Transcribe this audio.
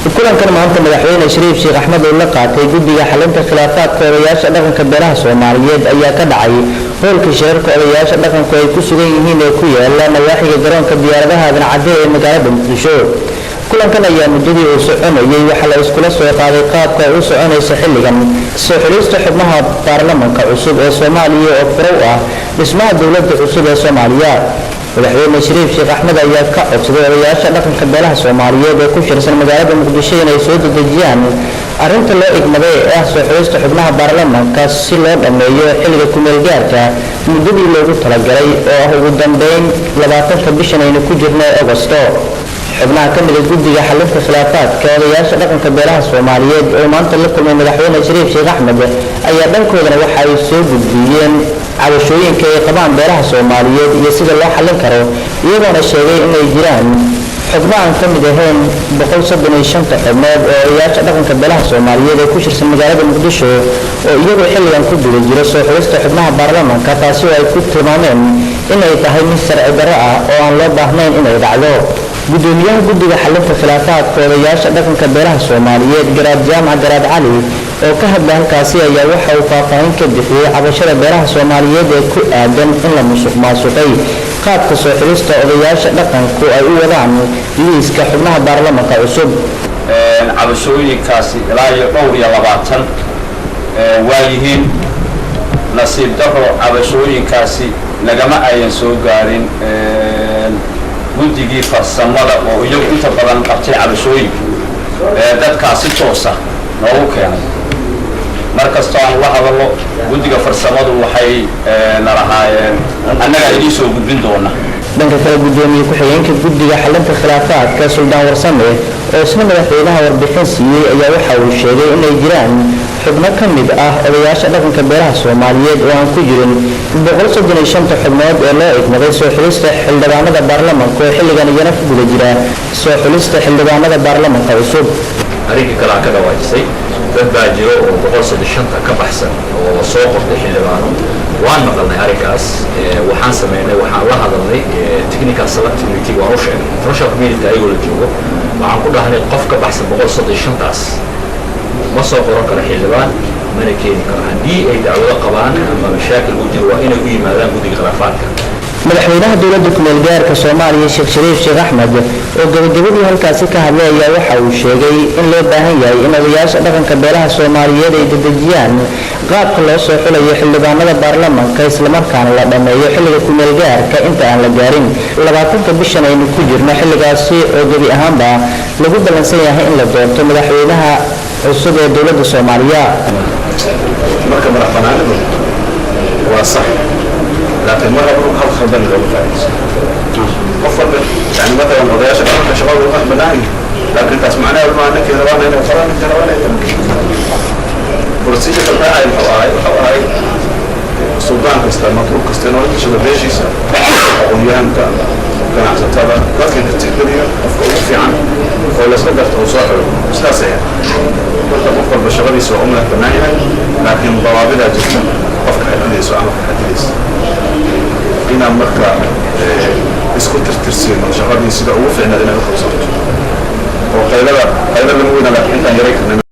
Kulankan maanta Madaxweyne Shariif Sheekh Axmed uu la qaatay guddiga xalinta khilaafaadka odayaasha dhaqanka beelaha Soomaaliyeed ayaa ka dhacay hoolka shirarka odayaasha dhaqanku ay ku sugan yihiin ee ku yaala nawaaxiga garoonka diyaaradaha Aadan Cadde ee magaalada Muqdisho. Kulankan ayaa muddadii uu soconayay waxaa la iskula soo qaaday qaabka ay u soconaysa xilligan soo xulista xubnaha baarlamanka cusub ee Soomaaliya oo furow ah dhismaha dowladda cusub ee Soomaaliya. Madaxweyne Shariif Sheekh Axmed ayaa ka codsaday odayaasha dhaqanka beelaha Soomaaliyeed ee ku shirsan magaalada Muqdisho inay soo dedejiyaan arrinta loo igmaday ee ah soo xulista xubnaha baarlamanka, si loo dhammeeyo xilliga kumeelgaarka muddadii loogu talagalay oo ah ugu dambeyn 20-ka bishan aynu ku jirno ee Agosto. Xubnaha ka mida guddiga xalinta khilaafaadka odayaasha dhaqanka beelaha Soomaaliyeed oo maanta la kulmay Madaxweyne Shariif Sheekh Axmed ayaa dhankoodana waxa ay soo gudbiyeen cabashooyinka ay qabaan beelaha Soomaaliyeed iyo sida loo xallin karo, iyagoona sheegay inay jiraan xubno aan ka mid ahayn 135-ta xubnood oo odayaasha dhaqanka beelaha Soomaaliyeed ee ku shirsan magaalada Muqdisho oo iyagoo xilligan ku guda jiro soo xulista xubnaha baarlamanka, taasi oo ay ku tilmaameen inay tahay mid sharci darro ah oo aan loo baahnayn inay dhacdo. Gudoomiyaha guddiga xalinta khilaafaadka odayaasha dhaqanka beelaha Soomaaliyeed, Garaad Jaamac Garaad Cali, oo ka hadlay halkaasi ayaa waxa uu faahfaahin ka bixiyey cabashada beelaha Soomaaliyeed ee ku aadan in la musuq maasuqay qaabka soo xulista odayaasha dhaqanku ay u wadaan liiska xubnaha baarlamanka cusub. Cabashooyinkaasi ilaa iyo dhowr iyo 20 waa yihiin. Nasiib daro, cabashooyinkaasi nagama ayan soo gaarin guddigii farsamada oo iyagu inta badan qabtay cabashooyinka dadkaa si toosa noogu keenay. Mar kastoo aan la hadallo guddiga farsamadu, waxay na lahaayeen annagaa idiin soo gudbin doona. Dhanka kale, gudoomiye ku-xigeenka guddiga xalinta khilaafaadka, Suldaan Warsame, oo isna madaxweynaha warbixin siiyey ayaa waxa uu sheegay inay jiraan xubno ka mid ah odayaasha dhaqanka beelaha Soomaaliyeed oo aan ku jirin 135-ta xubnood ee loo igmaday soo xulista xildhibaanada baarlamanka oo xilligan iyana ku guda jira soo xulista xildhibaanada baarlamanka cusub. Arrinka kale aan ka dhawaajisay, dad baa jiro oo 135-ta ka baxsan oo soo qortay xildhibaano. Waan maqalnay arrinkaas. Waxaan sameynay, waxaan la hadalnay technical select committee. Waan u sheegnay international community ayagoo la joogo. Waxaan ku dhahnay qof ka baxsan 135-taas ma soo qoran karo xildhibaan, mana keeni karo. Haddii ay dacwado qabaan ama mashaakil u jiro, waa inay u yimaadaan guddiga khilaafaadka. Madaxweynaha dowladda kumeel gaarka Soomaaliya, Sheekh Shariif Sheekh Axmed, oo gabagabadii halkaasi ka hadlay ayaa waxa uu sheegay in loo baahan yahay in odayaasha dhaqanka beelaha Soomaaliyeed ay dedejiyaan qaabka loo soo xulayo xildhibaanada baarlamanka, islamarkaana la dhammeeyo xilliga kumeel gaarka inta aan la gaarin 20-ka bishan aynu ku jirno, xilligaasi oo gebi ahaanba lagu ballansan yahay in la doorto madaxweynaha cusub ee dowladda Soomaaliya. Marka madax banaanidu waa sax, laakiin mar rabo hal khaldan looga faa'iidaysto qof walba. Yani matalan, odayaasha dhaqanka shaqadooda madax bannaan yihiin, laakiin taas macnaheedu maaha ninkii rabaan inay qoraan, ninkii rabaan inay. Procedure raacay wuxuu ahay suldaan kasta, matruub kasta inuu la tashado beeshiisa, aqoonyahanka, ganacsatada, dadka ka tixgeliyo qofka ugu fiican oo laysla garto uu soo xiro. Sidaas ahayd. Marka qof walba shaqadiisa waa u madax bannaan yahay, laakiin dawaabidaa jirta qofka xadidayso ama ka xadidaysa. Inaan marka isku tirtirsiino shaqadii sida ugu fiicnaad inay u qabsato oo qaylada qaylo lama weyna, laakiin intaan yaray karna.